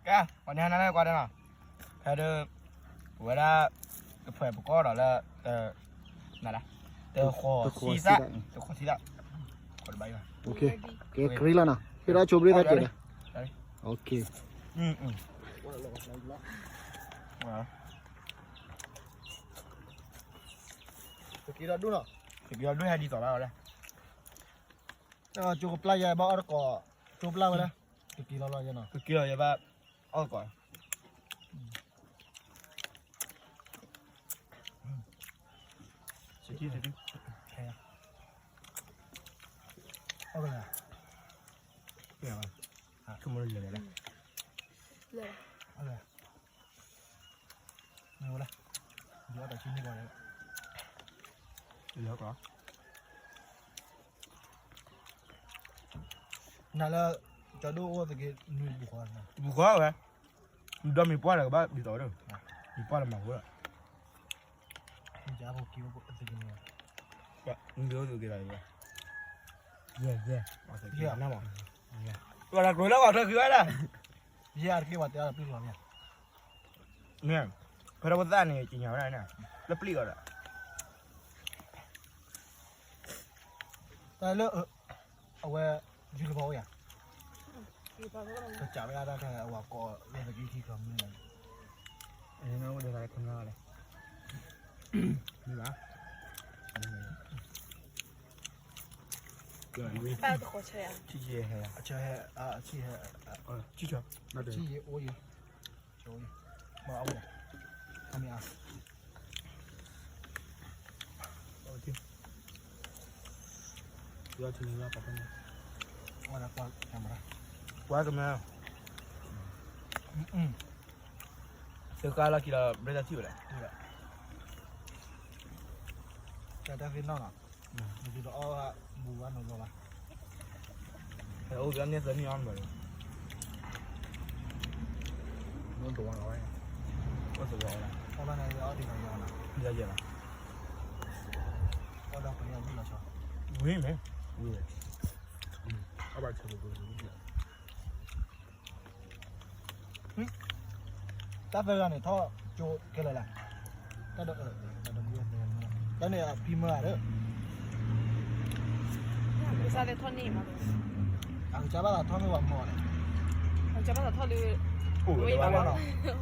ကဲ, ပှၤန့ၣ်ဟါနၤလၢကွၢ်ဒဲးနီၤ, ဖဲဒၢး, ပဝဲဒၣ်, ကဖှဲးပကီၢ်ဒီးလၢ, နဒၣ်, တဃီၤဆံသၣ်, တဃီၤဆံသၣ်, ကဲ, ကရံလီၤနီၤ, ဟ့ၣ်ဒၣ်ဆိဘျ့သးကဲးဒီး, ကက့ၤလီၤဒိၣ်နီၤ, ကက့ၤလီၤဒိၣ်ဟဲဒ်သိးဘၣ်ဝဲဒၣ်, ကၠိကပျၢ်ယဲဘၣ်အီၣ်တကိး, ကၠိပျၢ်ဝဲဒၣ်, ကက့ၤလီၤလီၤယဲနီၤ, ကက့ၤလီၤယဲဘၣ်အီၣ်တကိး, အီၣ်ကလဲၣ်, ဆိကမိၣ်လၢလဲၣ်, လဲၣ်, လဲၣ်, မ့ၢ်ဝဲလဲၣ်, ယအီၣ်တၢ်ဆံမ့ၢ်ကီးလဲၣ်, လဲၣ်ကီး နၤလၢ, ကၠီဒိၣ်အိၣ်သက့နွံဘူၣ်ဃီ, ဘူၣ်ဃီဝဲ, ဒီးမ့ၢ်ပှၢ်လၢကဘၣ်ဒ်သိးဒီး, မ့ၢ်ပှၢ်လၢမၤဃိလီၤ, မ့ၢ်ကၠီဖိက့ၤအိၣ်သက့န့ၣ်, မ့ၢ်က့ၤအိၣ်သက့လီၤ, ယဲ, ယဲ, နမး, ပှၤလၢကြိးလၢအီၤထၢဃံဝဲဒၣ်, ယဲအတက့ၢ်ပှၤတဲအီၤပျံၤလီၤမ့ၢ် မ့ၢ်, ဖဲထီၣ်ပသၣ်န့ၣ် ကညးဝဲဒၣ်န့ၣ်, လၢပျံၤအီၤဒီး, တၢ်လၢ, အဝဲ, ယူၤကဖီအိၣ်ယၤ, ကစးဝဲဒၣ်တၢ်ခဲအဝဲကိးလၢသကံထံချီမနုၤလဲၣ်, အိၣ်ဒ်လဲၣ်, မ့ၢ်ဘၣ် တၢ်တဃီဆၢယၤ, ဆံးဆံးဟဲ, ဆံးဟဲ, ဆံးဟဲ, ဆံးဆံး, ဆံးယံၤအိၣ်ယံၤ, ဆံးယံၤ, မ့ၢ်အဝဲ, အမ့ၢ်အါ, ယထံၣ်န့ၣ်လၢပှၤဖဲန့ၣ်, ဝဲဒၣ်ကွၢ်ကမၤ, ကွၢ်ကမၤ, သုဃါလီၤက့ၤလီၤ ဘျၢတၢ်ထံၣ်ဝဲလဲၣ်, တၢ်တၢ်သ့ၣ်နီၣ်လီၤ, နသုတအီၣ်ဘၣ်, အိၣ်ကန့ၢ်သၢနံၣ်အီၣ်ဘၣ်လီၤ, အိၣ်သဝီလီၤဝဲ, အိၣ်သဝီလီၤ, ယဲယဲလီၤ, အိၣ်ဒီးပယီၤဘုလီၤဆီ, ဝံၤမ့ၢ်, ဝံၤ, အဘၣ်ဆၢ, တၢ်သၢဂၤန့ၣ် ထီၣ်ကၠိခဲလၢာ်လဲၣ်, တၢ်ဒီး, တၢ်န့ၣ်အဖံမၢဧါဒီး, ကစၢ်လၢထီၣ်န့ၣ်မး, အကစၢ်ဘၣ်သးထီၣ်မ့ၢ်ဝဲမီၢ်န့ၣ်, အကစၢ်ဘၣ်သးထီၣ်လၢ, အိၣ်ဝဲဘၣ်နီၤ,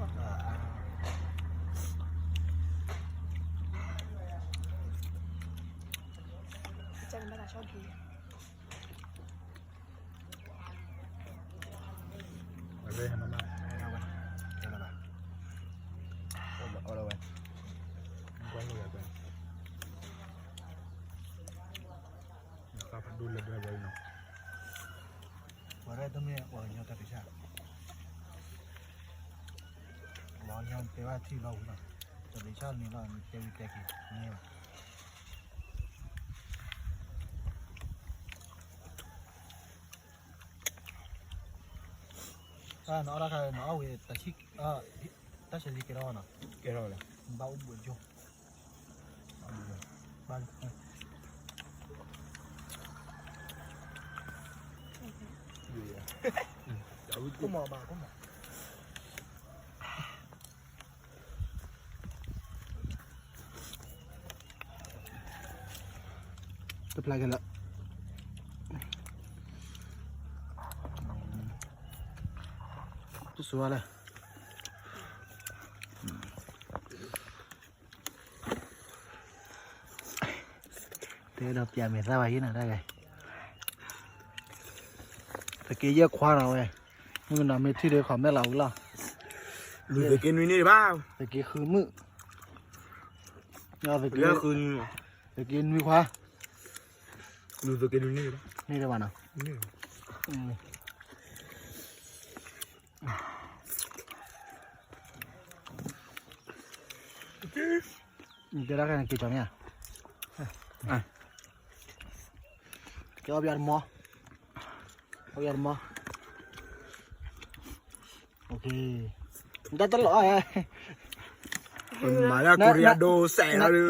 ကစၢ်န့ၣ်ဘၣ်သးဆီၣ်က့ၤ ပှၤရဲၣ်တမ့ၢ်ပှၤကညီတၢ်သ့ၣ်ဆၣ်, ပှၤကညီတဲဘၣ်ထံၣ်လီၤဝံၤလီၤ, တသ့ၣ်ဆၣ်န့ၣ်လီၤ နတဲဝံၤတဲက့ၤန့ၣ်လီၤ. နအီၣ်တၢ်ခါဒီး နအီၣ်ဝံၤ တၢ်ဆံးလံကဲထီၣ်နီၤ, ကဲထီၣ်ဝဲလီၤ, နဘၣ်အိၣ်ဘူးအကၠိ, ဘၣ်, ကမီၤဘၣ်ကမီၤ တဖျါက့ၤလၢ, တစူၤလၢ, တဲဒီးပျးမဲာ်သၣ်ဝဲဟံၣ်နၤတၢ်ဂဲၤ, သက့ယဲၢ်ခွါနီၤဝဲ, မုၢ်ကနီၤမ့ၢ်ထံၣ်ဒီး comment လီၤဝံၤလီၤ. လူၤသက့နွံန့ၣ်ဘၣ်, သက့ဃုမုၣ်, သက့နွံခွါ, လူၤသက့နွံန့ၣ်ဘၣ်, န့ၣ်တဘၣ်နီၤ. တဲဒၣ်ကဲနက့ၤကီၤမ့ၢ်ဧါ, ကဲအီၣ်ဘျီတမီ, အီၣ်ဘျီတမီ, နတၢ်တလီၤ,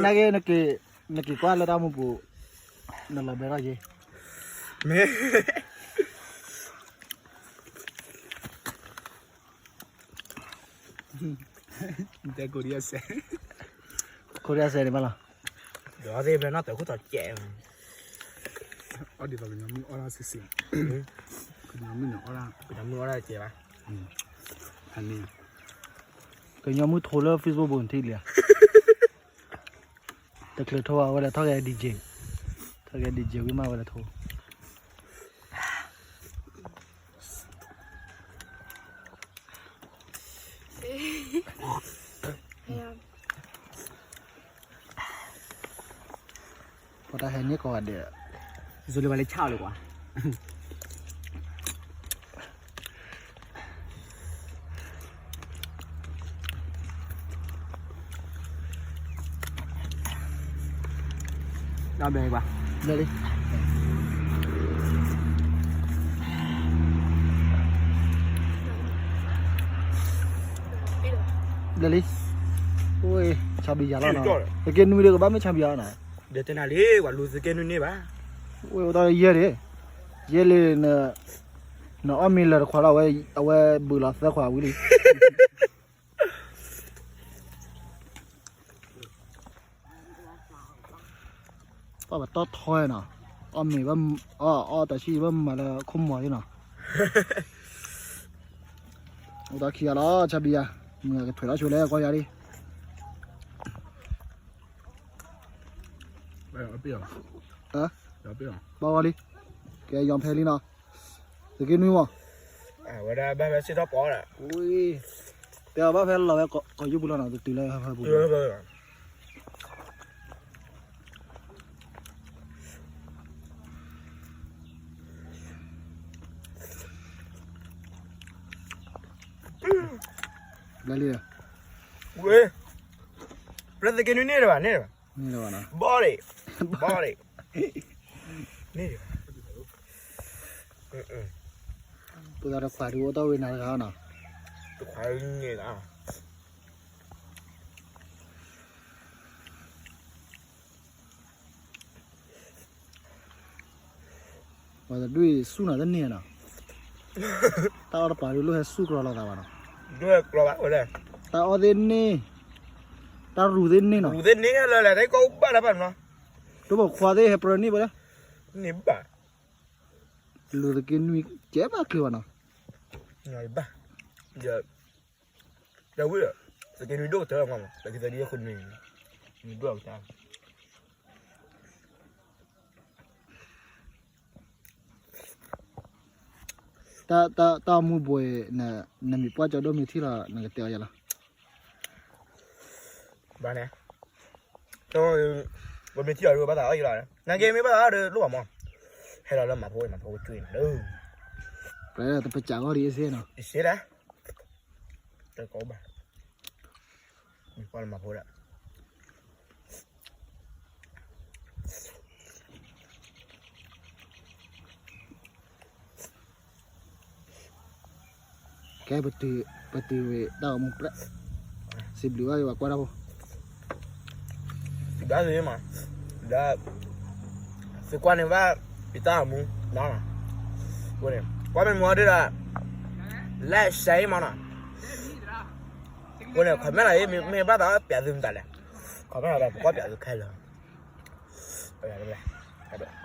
နက့ၤ, နက့ၤကွၢ်လၢတၢ်မူပူၤ, နလီၤဘဲထီၣ်က့ၤ, မ့ၢ် မ့ၢ် တဲကိးဒံအစဲး, ကိးဒံအစဲးန့ၣ်ဘၣ်လီၤ. ဒီးသ့ၣ်ဖဲနီၢ်တၢ်ခိၣ်ထီၣ်ကဲး, အီၣ်ဒ်သိးကညီမုၢ်အီၣ်တၢ်စံးစံး, ကညီမုၢ်န့ၣ်အီၣ်တၢ်, ကညီမုၢ်အီၣ်တၢ်ကဲးဘၣ်, ကညီမုၢ်ထိးလၢ Facebook ပူၤထံၣ်လံဧါ, တချုးထိးဘၣ် အဝဲလဲၤထီၣ်က့ၤ DJ, ထီၣ်က့ၤ DJ ဝံၤမး အဝဲလဲၤထိး ပတၢ်ဟဲန့ၢ်ကိးဂၤဒဲး, ယဆိလၢပှၤလၢဆၣ်အီၤလၢၤကွၢ်, ဘျဲၣ်လံ, ဘျဲၣ်လံ, အိ ဆါဘံယၤလီၤနီၤ, သုးက့နွံဒီးကဘၣ်မ့ၢ်ဆါဘံယၤနီၤ, ဒီးတဲနၤလံ ပှၤလူၤသုးက့နွံန့ၣ်ဘၣ်, အိ အိၣ်တ့ၢ်ယဲၢ်လံ, ယဲၢ်လံ, နအီၣ်မ့ၤလၢာ်တခွးလီၤ, အဝဲဘုးလီၤသၢခွးဝံၤလံ ပှၤပတီၢ်ထီနီၤ, အီၣ်မ့ၤဘၣ်, အီၣ်တၢ်ဆံၣ်ဘၣ်မၤလၢခိၣ်မီၤလံနီၤ, အိၣ်တ့ၢ်ခံဂၤလီၤ ဆါဘံယၤ, မ့ၢ်ကထွဲးလီၤဆိလဲၣ် ကွၢ်ယၤလံ, ဘၣ်ဂီၤလံ, ကဲ ယီၤဖဲလံနီၤ, သုးက့နွံမး, ဝဲဒၣ်ဘၣ်ဖဲစ့ၢ်ထီၣ်ပီၤဒီး, တဲအီၤဘၣ်ဖဲလီၤဝဲကီၢ်ယူၢ်ပူၤလီၤနီၤ, တတုၤလၢဖဲပူၤ ဘျဲၣ်လံ, ဝဲ, ပျဲသုးက့နွံန့ၣ်တဘၣ်, န့ၣ်တဘၣ်, န့ၣ်တဘၣ်နီၤ, ဘီဒံး, ဘီဒံး, န့ၣ်တဘၣ်, ပှၤတခွးဒုးအိၣ်တ့ၢ်ဝဲနၤတဂၤနီၤ, တခွးန့ၣ်ဂၤ ပှၤတဒူၣ်အံၤဆူၣ်နၤတန့ၢ်နီၤ, တၢ်အီၣ်တပၤဒုးလိၣ်ဟဲဆူၣ်ကြီလိာ်သးဘၣ်နီၤ, တၢ်အီၣ်သ့ၣ်န့ၢ်, တၢ်ရူၤသ့ၣ်န့ၢ်နီၤ, ရူၤသ့ၣ်န့ၢ်လၢလဲၣ် တၢ်ကီအိၣ်ဘၣ်လၢၤဘၣ်နီၤ, တဘၣ်ခွါသ့ၣ်ဟဲပြၢန့ၢ်ဘၣ်လၢ, န့ၢ်ဘၣ်, လူၤသုးက့နွံကဲဘၣ်ချုးဘၣ်နီၤ, ဘၣ် ဒီးဝံၤဒီး သုးက့နွံဒိၣ်ကတၢၢ်မး သုးက့နွံဒိၣ်ကတၢၢ်, တၢ်မူဘိး နမံၤပှၢ်ကၠီဒိၣ်မ့ၢ်ထံၣ်လီၤ နကတဲအီၤယၤလီၤ, ဘၣ်န့ၣ်, ပမ့ၢ်ထံၣ်အီၤဒ်ဘၣ်သးအီၣ်ယၤလီၤ, နက့မ့ၢ်ဘၣ်သးအီၣ်ဒီးလိၣ်ဘၣ်မး, ဟဲလီၤလၢမၤဖိ မၤဖိကွံာ်န့ၣ်လီၤ, ပတပစးဂီၢ်ဒ်အ့ၣ်စ့ၢ်နီၤ, အ့ၣ်စ့ၢ်ဒၣ် တကိးဘၣ်, မ့ၢ်ကွၢ်လၢမၤဖိဒၣ်, ကဲ ပတုၤဝဲ တၢ်အိၣ်မူပြဲး, စံးဘျုးဘၣ်ယွၤကွၢ်တၢ်ဖိ, ဘၣ်မး, ဒီး သုကွၢ်န့ၢ်ဘၣ် ယတၢ်အိၣ်မူ, ကွၢ်မ့ၢ်မ့ၢ်အီၤဒ်ဒီး like share မးနီၤ, အဃိန့ၣ် comment လီၤ မ့ၢ်ဘၣ်သးပျးသုမတၤလဲၣ်, comment လီၤ ပကွၢ်ပျးသုခဲလၢာ်, တ